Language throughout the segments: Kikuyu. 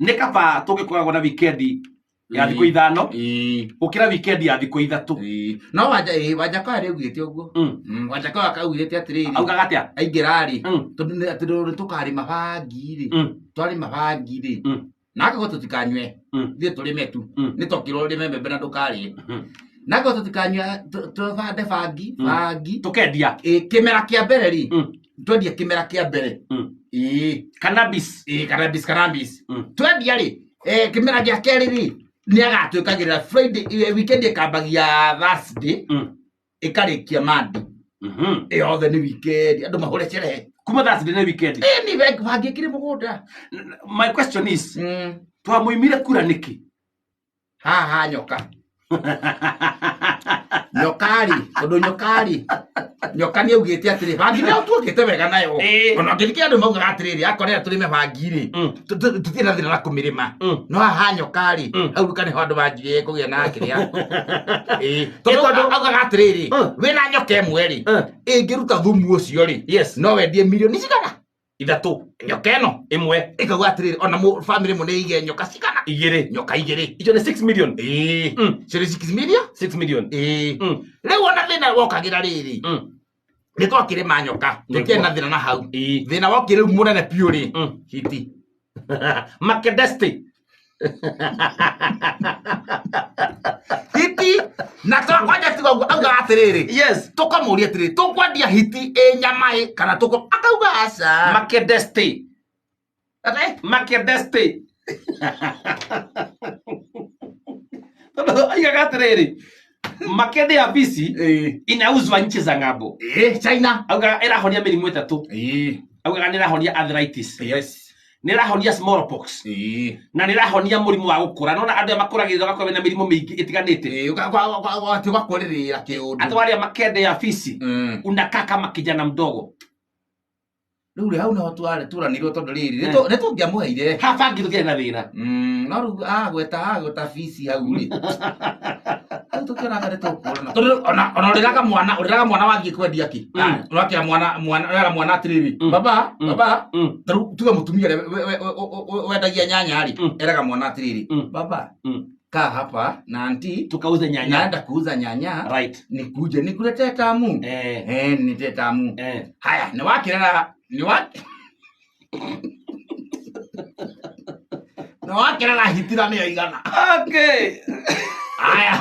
Nĩ kaba tũngĩkoragwo na wikendi ya thikũ 5 gũkĩra wikendi ya thikũ 3. No wanja ĩĩ Wanjakoya nĩaugĩte ũguo. Wanjakoya akaugĩte atĩrĩrĩ, Augaga atĩa? Aingĩra rĩ, tondũ tondũ nĩ tũkarĩma bangi rĩ, twarĩma bangi rĩ, na akauga tũtikanyue, ithuĩ tũrĩme tu, nĩ tokĩrwo ũrĩme mbembe na ndũkarĩe. Na akauga tũtikanyue, tũbande bangi, bangi. Tũkendia. Ĩ, kĩmera kĩa mbere rĩ, twendie kĩmera kĩa mbere. Ĩĩ. Cannabis. Ĩĩ, cannabis, cannabis. Twendia rĩ, kĩmera gĩa kerĩ rĩ, nĩ agatwĩkagĩrĩra Friday, weekend ĩkambagia Thursday, ĩkarĩkia Monday. Yothe nĩ weekend, andũ mahũre sherehe. Kuma Thursday nĩ weekend. Ĩĩ, nĩ bangi ĩkĩrĩ mũgũnda. My question is, twamũimire kura nĩkĩ? Haha nyoka nyoka rĩ, tondũ nyoka rĩ, nyoka nĩ augĩte atĩrĩ bangi nĩ tuokĩte wega nayo. Ona ngĩthikĩrĩria andũ maugaga atĩrĩrĩ, akorera tũrĩme bangi rĩ, tũtirĩ na thĩna na kũmĩrĩma. No haha nyoka rĩ, hau ka nĩho andũ manjirie kũgĩa na kĩrĩa. Ĩĩ, tondũ augaga atĩrĩrĩ, wĩna nyoka ĩmwe rĩ, ĩngĩruta thumu ũcio rĩ, no wendie mirioni cigana? 3. Nyoka ĩno ĩmwe ĩkauga atĩrĩrĩ, ona bamĩrĩ ĩmwe nĩ ĩige nyoka cigana? 2. Nyoka 2. Icio nĩ 6 million. Ĩĩ. Icio nĩ 6 million. 6 million. Ĩĩ. Rĩu ona thĩna wokagĩra rĩrĩ, nĩ twakĩrĩma nyoka, tũtiarĩ na thĩna na hau. Thĩna wokire rĩu mũnene biũ rĩ, hiti. Makedesti. Hiti na twakwanja tiga ũguo, augaga atĩrĩrĩ, tũkamũria atĩrĩrĩ, tũkwendia hiti ĩ nyama ĩ kana tũkũ, akauga aca. Makedesti. Ate? Makedesti. Tondũ aigaga atĩrĩrĩ, makende ya bisi inauzwa nchi za ng'ambo. China. Augaga ĩrahonia mĩrimũ 3. Augaga nĩ ĩrahonia arthritis. Nĩ ĩrahonia smallpox. Na nĩ ĩrahonia mũrimũ wa gũkũra. Nona andũ aya makũragĩrĩra magakorwo mena mĩrimũ mĩingĩ ĩtiganĩte. Atĩ ũgakũrĩrĩra kĩũndũ. Atĩ warĩa makende ya bisi, unakaa kama kijana mdogo. Rĩu rĩ, hau nĩho twarĩ turanirwo tondũ rĩrĩ, nĩ tũngĩamũheire. Ha bangi tũtiarĩ na thĩna. No rĩu agweta bici hau rĩ. Hau tũkĩonaga nĩ tũkuona. Tondũ ona ũrĩraga mwana, ũrĩraga mwana wathiĩ kwendia kĩ? Ũrakĩra mwana, mwana, ũrera mwana atĩrĩrĩ, baba, baba, ta rĩu tuge mũtumia ũrĩa wendagia nyanya rĩ, eraga mwana atĩrĩrĩ, baba, kaa hapa na auntie, tukauze nyanya. Naenda kuuza nyanya. Nikuje nikuletee tamu. Niletee tamu. Haya, ni wakirera, ni wa ni wakirera hitira ni igana. Haya.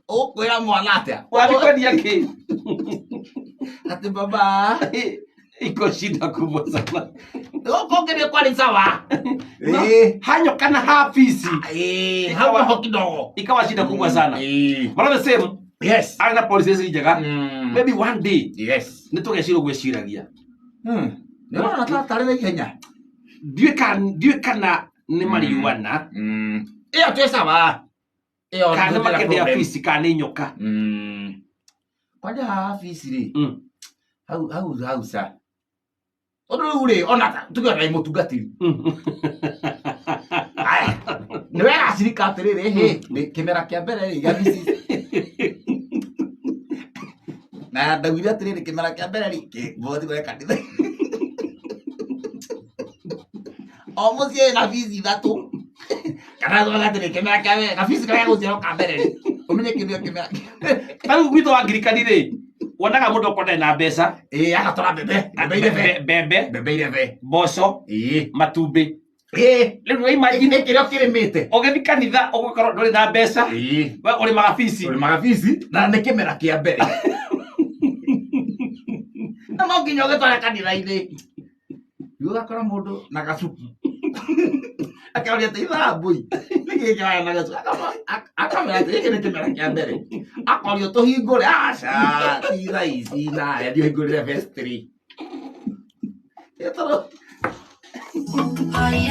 Ukwira mwana atia? Wathi kwendia ki? Ati baba. Iko shida kubwa sana. Gũkũ ngĩrĩ kwarĩ sawa. No, hanyo kana hafizi. Hau noho kidogo. Ikawa shida kubwa sana. But all the same, arĩ na policies njega. Maybe one day nĩ tũgecira gwĩciragia. Nĩ ũrona tũratarĩ na ihenya. Ndiũĩ kana nĩ marijuana. Ĩyo twĩ sawa. Ĩyo Kana nĩ ndũngĩra makende ya problem. fees, kana nĩ nyoka. Kwanja haha fees rĩ, hau, hau, hau ca. Tondũ rĩu rĩ, ona ta, tuge ona wĩ mũtungatĩri. Aya, nĩ wega cirika atĩrĩrĩ, hĩ, nĩ kĩmera kĩa mbere rĩ, gĩa fees. Na ndaugire atĩrĩrĩ, kĩmera kĩa mbere rĩ, kĩ, bothi kũrĩa kanitha. O mũciĩ wĩna fees 3. Kana tuge atĩrĩ, kĩmera kĩa mbere, gabici karĩa gũciarwo ka mbere rĩ, ũmenye kĩndũ gĩa kĩmera kĩa mbere. Ta rĩu gwitũ wa ngirikani rĩ, wonaga mũndũ okorwo ndarĩ na mbeca. Ĩĩ, agatwara mbembe, mbembe irebe. Mbembe. Mbembe irebe. Mboco. Matumbĩ. Rĩu nĩ imagine Nĩ kĩrĩa ũkĩrĩmĩte. Ũgĩthiĩ kanitha ũgakorwo ndũrĩ na mbeca. We ũrĩmaga bici. Ũrĩmaga bici na nĩ kĩmera kĩa mbere. Na no nginya ũgĩtware kanitha-inĩ. Rĩu ũgakora mũndũ na gacuku. Akauria atĩ ithaa mbũi. Nĩ kĩĩ kĩraya na gacuku? Akamera atĩ gĩkĩ nĩ kĩmera kĩa mbere. Akorio tũhingũre, aca, ti thaa ici nawe ndiũhingũrĩre vestry. Ĩ tondũ Oh.